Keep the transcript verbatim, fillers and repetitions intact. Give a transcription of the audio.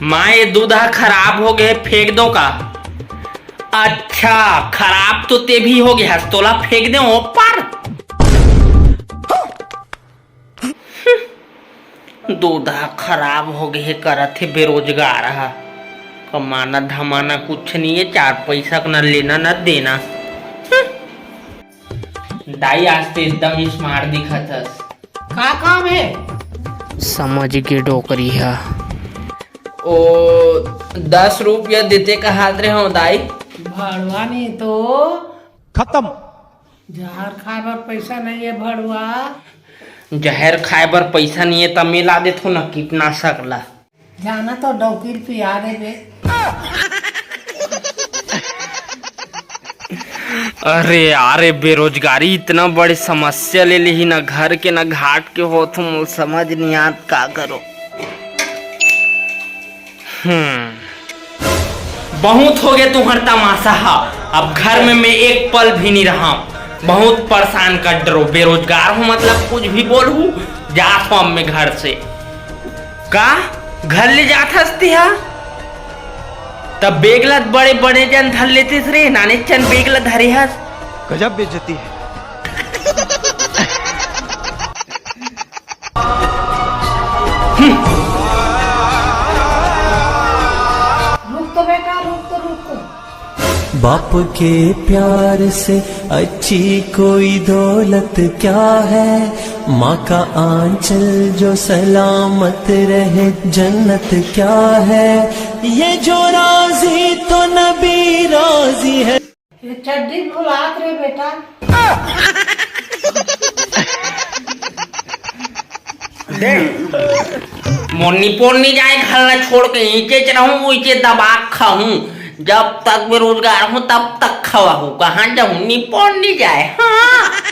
माँ, ये दूध ह खराब हो गए, फेंक दो का? अच्छा, खराब तो ते भी हो गया हस, तोला फेंक दे ऊपर। दूध ह खराब हो गए हे, करत हे बेरोजगार ह। कमाना धमाना कुछ नहीं है, चार पैसा का न लेना न देना। दाई, आज तो एकदम स्मार्ट दिखत हस। का काम है? समझ गे डोकरी ह। ओ, दस रुपया देते का हाथ रहे हो दाई। भड़वा नहीं तो खत्म। जहर खाए बर पैसा नहीं है भड़वा। जहर खाए बर पैसा नहीं है, त मैं ला देथो ना कीटनाशक ला। जाना तो डौकी ल पिया देबे। अरे यार, ये बेरोजगारी इतना बड़ी समस्या ले ली ना, घर के ना घाट के होत हूँ, समझ नहीं आत का करो। हम्म, बहुत हो गए तुम्हार तमाशा हा। अब घर में मैं एक पल भी नहीं रहा हूँ। बहुत परेशान कर डरो, बेरोजगार हूँ, मतलब कुछ भी बोलहूँ, जात हूँ अब मैं घर से। का घर ले जात हस तिहा? तब बेग ला बड़े बड़े जन धर लेतिस रे, नाने चन बेग ला धरे हस। गजब बेइज्जती है। रुक तो बेटा, रुक तो, रुक तो। बाप के प्यार से अच्छी कोई दौलत क्या है? माँ का आंचल जो सलामत रहे, जन्नत क्या है? ये जो राजी तो नबी राजी है। ये चड्डी भुलात रे बेटा। मोर निपोर नहीं जाए, घर ला छोड़ के इचेच रहूं, इचे दबा खाऊं। जब तक बेरोजगार हूं, तब तक खवाहूं, कहां जाऊं, निपोर नहीं जाए। हाँ।